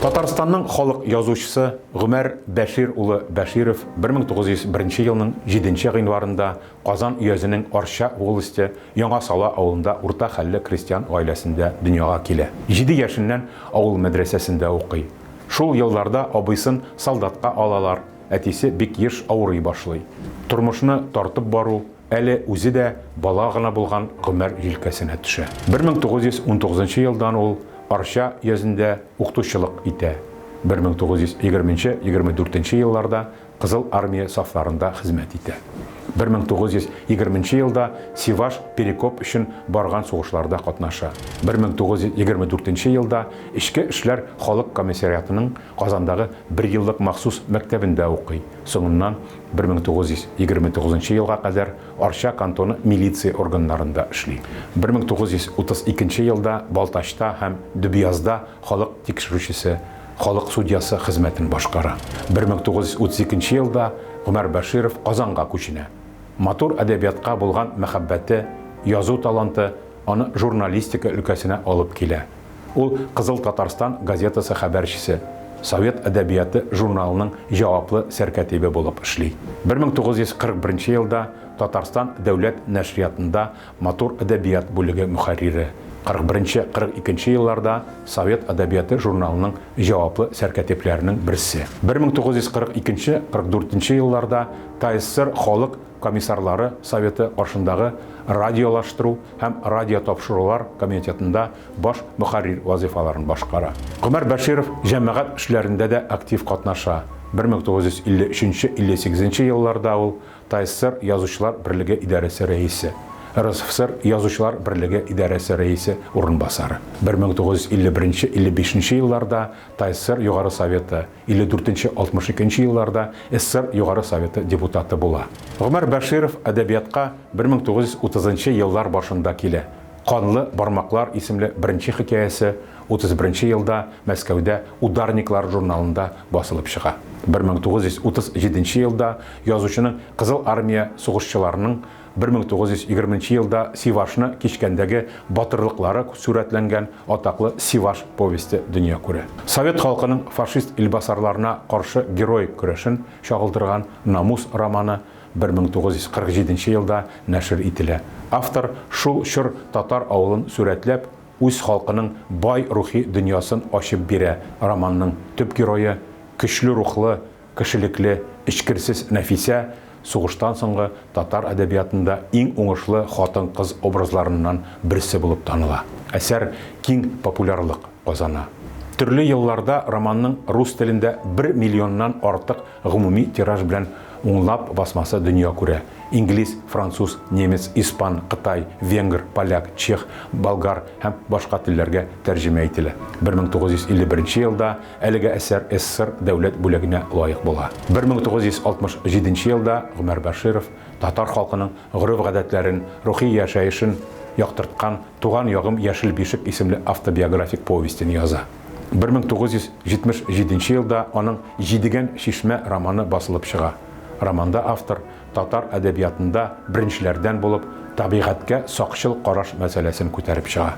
Татарстанның халык язучысы Гомәр Бәшир улы Бәширов 1901 елның 7 гыйнварында Казан өязенең Арча волосте Яңа Сала авылында урта хәлле крестьян гаиләсендә дөньяга килә. Җиде яшеннән авыл мәдрәсәсендә укый. Шул елларда абыйсын солдатка алалар, әтисе бик еш авырый башлый. Тормышны тартып бару әле үзе дә бала гына булган Гомәр җилкәсенә төшә. 1919 елдан ул Арча өязендә укытучылык итә. 1920-24 елларда Кызыл Армия сафларында хезмәт итә. 1920 елда Сиваш, Перекоп өчен барган сугышларда катнаша. 1924 елда Эчке эшләр халык комиссариатының Казандагы берьеллык махсус мәктәбендә укый, соңыннан 1929 елга кадәр Арча кантоны милиция органнарында эшли. 1932 елда Балтачта һәм Дөбъязда халык тикшерүчесе, халык судьясы хезмәтен башкара. 1932 елда Гомәр Бәширов Казанга күченә. Матур әдәбиятка булган мәхәббәте, язу таланты аны журналистика өлкәсенә алып килә. Ул Кызыл Татарстан газетасы хәбәрчесе, Совет әдәбияты журналының җаваплы сәркәтибе булып эшли. 1941 елда Татарстан дәүләт нәшриятында матур әдәбият бүлеге мөхәррире, 41-42 елларда Совет әдәбияты журналының җаваплы сәркәтипләренең берсе. 1942-44 елларда ТАССР халык комиссарлары Советы каршындагы радиолаштыру һәм радиотапшырулар комитетында баш мөхәррир вазыйфаларын башкара. Гомәр Бәширов җәмәгать эшләрендә дә актив катнаша. 1953-58 елларда ул ТАССР Язучылар берлеге идарәсе рәисе, РСФСР Язучылар берлеге идарәсе рәисе урынбасары. 1951-55 елларда ТАССР Югары Советы, 54-62 елларда СССР Югары Советы депутаты була. Гомәр Бәширов әдәбиятка 1930 еллар башында килә. Канлы бармаклар исемле беренче хикәясе 31 елда Мәскәүдә Ударниклар журналында басылып чыга. 1937 елда язучының Кызыл Армия сугышчыларының 1920 елда Сивашны кичкәндәге батырлыклары сурәтләнгән атаклы Сиваш повесте дөнья күрә. Совет халкының фашист илбасарларына каршы героик көрәшен чагылдырган Намус романы 1947 елда нәшер ителә. Автор шул чор татар авылын сурәтләп, үз халкының бай рухи дөньясын ачып бирә. Романның төп герое, көчле рухлы, Кешелекле, эчкерсез Нәфисә сугыштан соңгы татар әдәбиятында иң уңышлы хатын-кыз образларыннан берсе булып таныла. Әсәр киң популярлык казана. Төрле елларда романның рус телендә бер миллионнан артык гомуми тираж белән унлап басмасы дөнья күрә. Инглиз, француз, немец, испан, кытай, венгр, поляк, чех, болгар һәм башка телләргә тәрҗемә ителә. 1951 елда Әлеге әсәр СССР дәүләт бүләгенә лаек була. 1967 елда Гомәр Бәширов татар халкының гореф-гадәтләрен, рухи яшәешен яктырткан Туган ягым яшел бишек исемле автобиографик повестен яза. 1977 елда аның Җидегән чишмә романы басылып чыга. Романда автор татар әдәбиятында беренчеләрдән булып табигатькә сакчыл караш мәсьәләсен күтәреп чыга.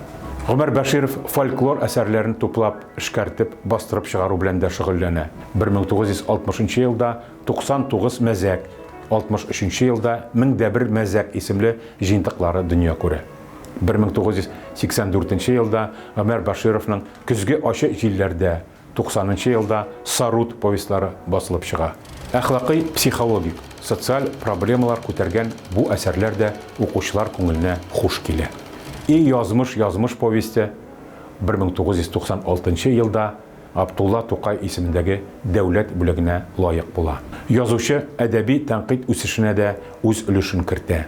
Гомәр Бәширов фольклор әсәрләрен туплап, эшкәртеп, бастырып чыгару белән дә шөгыльләнә. 1960 нчы елда 99 мәзәк, 63 нче елда 1001 мәзәк исемле җыентыклары дөнья күрә. 1984 нче елда Гомәр Бәшировның Көзге ачы җилләрдә, 90 нчы елда Сарут повестьлары басылып чыга. Әхлакый, психологик, социаль проблемалар күтәргән бу әсәрләр дә укучылар күңеленә хуш килә. И язмыш, язмыш повесте 1996 нчы елда Габдулла Тукай исемендәге дәүләт бүләгенә лаек була. Язучы әдәби тәнкыйть үсешенә дә үз өлешен кертә.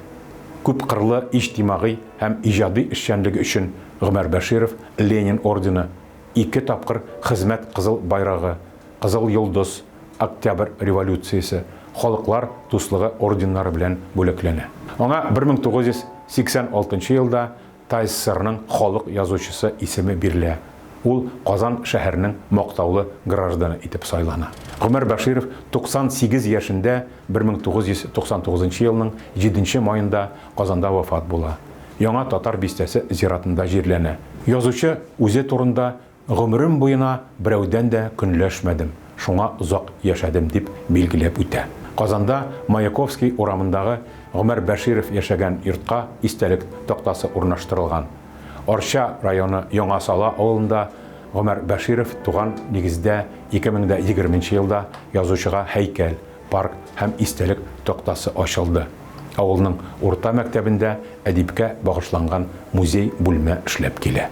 Күпкырлы иҗтимагый һәм иҗади эшчәнлеге өчен Гомәр Бәширов Ленин ордены, Ике тапкыр Хезмәт Кызыл Байрагы, Кызыл Йолдыз, Октябрь революциясе, Халыклар дуслыгы орденнары белән бүләкләнә. Аңа 1986 елда ТАССРның халык язучысы исеме бирелә, ул Казан шәһәренең мактаулы гражданы итеп сайлана. Гомәр Бәширов 98 яшендә 1999 елның җиденче маенда Казанда вафат була. Яңа Татар бистәсе зиратында җирләнә. Язучы үзе турында Гомерем буена берәүдән дә көнләшмәдем, шуңа озак яшәдем, дип билгеләп үтә. Казанда Маяковский урамындагы Гомәр Бәширов яшәгән йортка истәлек тактасы урнаштырылган. Арча районы Яңа Сала авылында Гомәр Бәширов туган нигездә 2020 нче елда язучыга һәйкәл, парк һәм истәлек тактасы ачылды. Авылның урта мәктәбендә әдипкә багышланган музей-бүлмә эшләп килә.